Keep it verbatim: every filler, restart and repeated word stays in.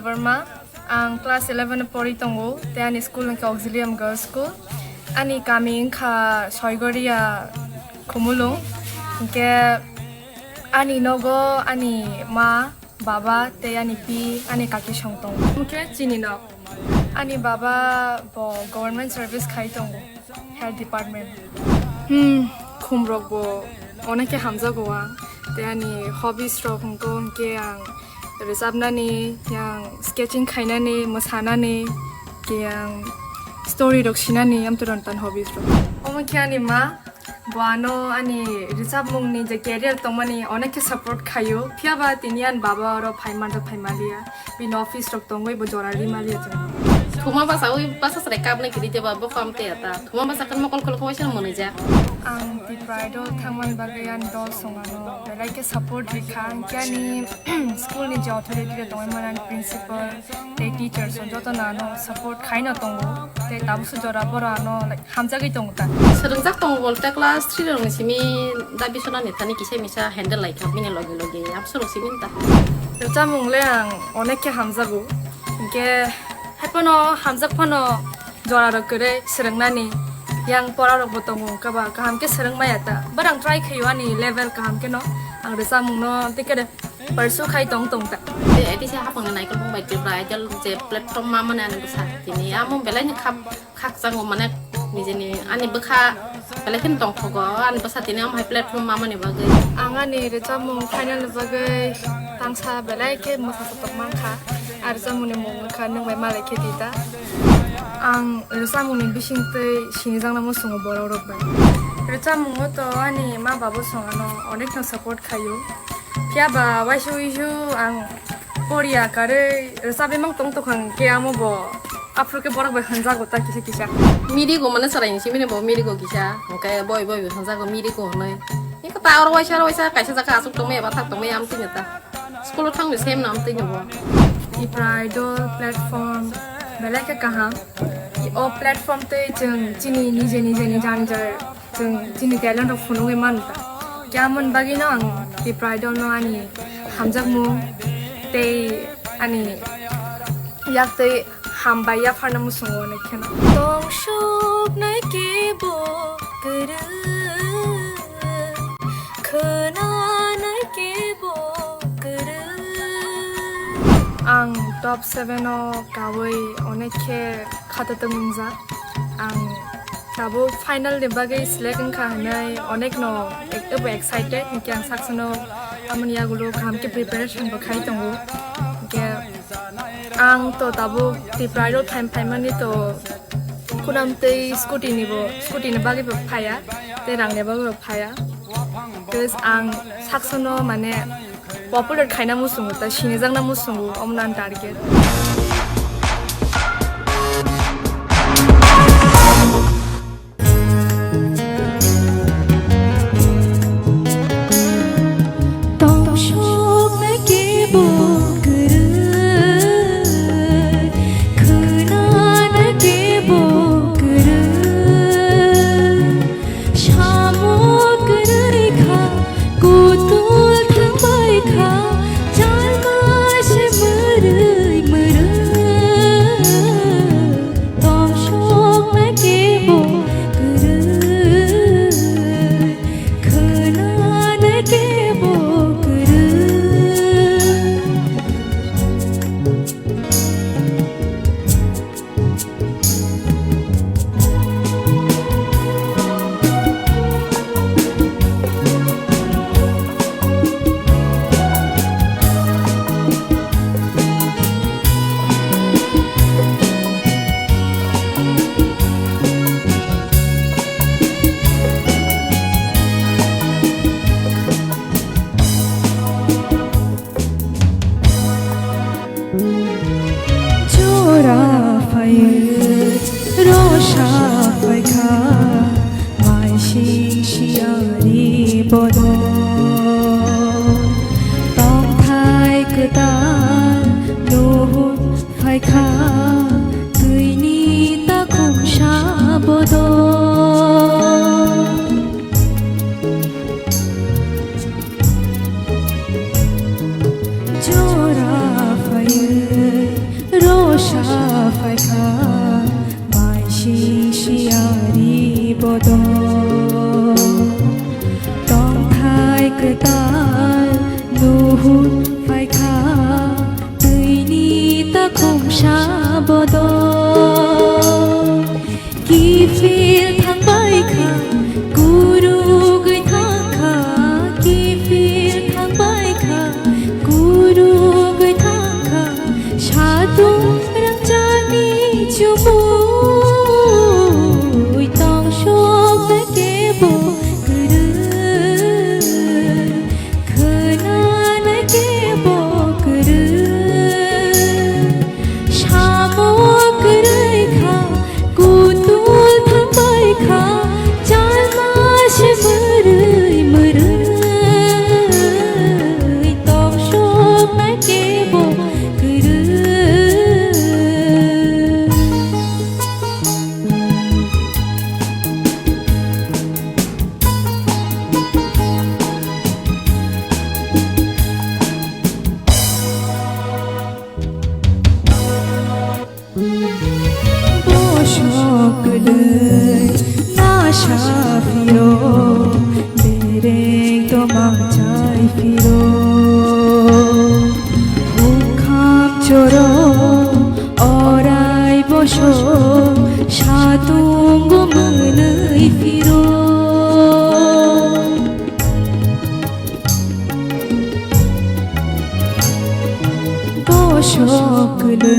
Borma, ang class eleven o pori tongo, tei ani school hwnkhe Auxilium Girls School. Ani kami wngkha Soigoria Khumulwng, hwnkhe ani nogo ani ma, baba tei ani pi, ani kaki song tongo. Hwnkhe chini nok. Ani baba bo government service khai tongo, health department. Hmm, khumrok bo onek khe hamjago ang. Tei ani hobbies rok hwnkhe, hwnkhe ang rwchapnani, yang sketching khainani, mwsanani, yang story rok sinani, amtwrwng tan hobbies rok. Omo khe ani ma, bo ano ani rwchapmungni je career tongmani onek khe support khaio, phiya ba tini ani baba oro phai manjak phai maliya, bini office rok tongwi bo jora ri maliya chwng. Thuma basa wi basa sre kap nai kiri jeba bo kam te ata. Thuma basa kan mokol kol ko waisa mwnwi ja. Ang Tipra Idol thangmani bagwi ani dol song ano belai khe support ri kha, hwnkhe ani school ni je authority rok tongwi mani, ani principal tei teachers rok joto no ano support khaino tongo, tei tabukso jora borok ano, like, hamjagwi tongo ta. Swrwngjak tongo bolte class three rokni simi dabi sonani thani kisa misa handle lai kha bini loge loge, absorok simi ta. Rwchapmung le ang onek khe hamjago, hwnkhe hai phano hamjak phano jora rok kwrwi swrwngnani, yang pora rok bo tongo, wngkha ba kaham khe swrwng maya ta. But ang try khaio ani level kaham khe no, ang rwchapmung no tei khe pursue khai tong tong ta. Tei A D C hapang ni naikolmung bai Tipra Idol je platform ma mani ani bwsa tini amo belai ni khap khakchangma mane nijeni ani bwkha belai kheno tongthogo ani bwsa tini amo hai platform ma mani bagwi. Ang ani rwchapmung final ni bagwi tangsa belai khe mwsa sotok mankha. Ar rwchapmung ni mung wngkha Nwng Bai Malai Khe Di Da. Ang rwchapmung ni bisingtwi sinijakna muchungo borok rok bai. Rwchapmung o to ani ma babo song ano onek no support khaio. Phiya ba waisa uisu ang poriya karwi rwchapwi mang tong tongkha, hwnkhe amo bo aphuru khe borok bai hwnjago ta kisa kisa. Mirigo mane chwraini simi bo Mirigo kisa, hwnkhe boi boi bo hwnjago Mirigo hwnwi. Eko ta oro waisa oro waisa kaisa jaga aswk tongmaya bathak tongmaya amtwino ta. School o thangwi sem no amtwino bo. Tipra Idol platform belai khe kaham. O platform tei chwng chini nije nije ni jani jai chwng chini talent rok phunugwi mano ta. Khe amoni bagwino ang Tipra Idol no ani hamjakmung tei ani yak tei hambai yapharna muchungo onek kheno. Tong suknai kebo kwrwi, khwnanai kebo kwrwi. Ang top seven o kawi onek khe khatatwng wngjak. Ang tabuk final ni bagwi select wngkha hwnwi onek no ek-, ebo excited, hwnkhe ang saksa no amoni yagulo kaham khe preparation bo khai tongo. Hwnkhe ang to tabuk Tipra Idol phaim phaimani to khunam tei scooty ni bo, scooty ni bagwi bo phaiya, tei rang ni bagwi bo phaiya. Tei ang saksa no mane popular khaina muchungo, ta sinijakna muchungo, omo no ani target. Tong suknai kebo kwrwi, khwnanai kebo kwrwi. Samo kwrwi kha, kutul thangbai kha, chalma se mwrwi mwrwi. Tong suknai kebo kwrwi, khwnanai kebo kwrwi. Jora phaiwi rosa phaikha, maising siyari bodol. Tongthai kwtal nuhun phaikha, twini takhumsa bodol. Jora phaiwi Bodo tongthai kwtal nuhun phaikha, twini takhumsa bodo. Kiphil thangbai kha, kurugwi thangkha, kiphil thangbai kha, kurugwi thangkha, satung rangchakni chumui tongsoknai kebo kwrwi. Khwnanai kebo kwrwi, samo kwrwi kha, kutul thangbai kha, chalma se mwrwi mwrwi, tongsoknai kebo kwrwi. Bosok kwlwi nasa phiro, dereng tomang chai phiro. Hukam choro orai bosok, satungo mwnwi phiro. Bosok kwlwi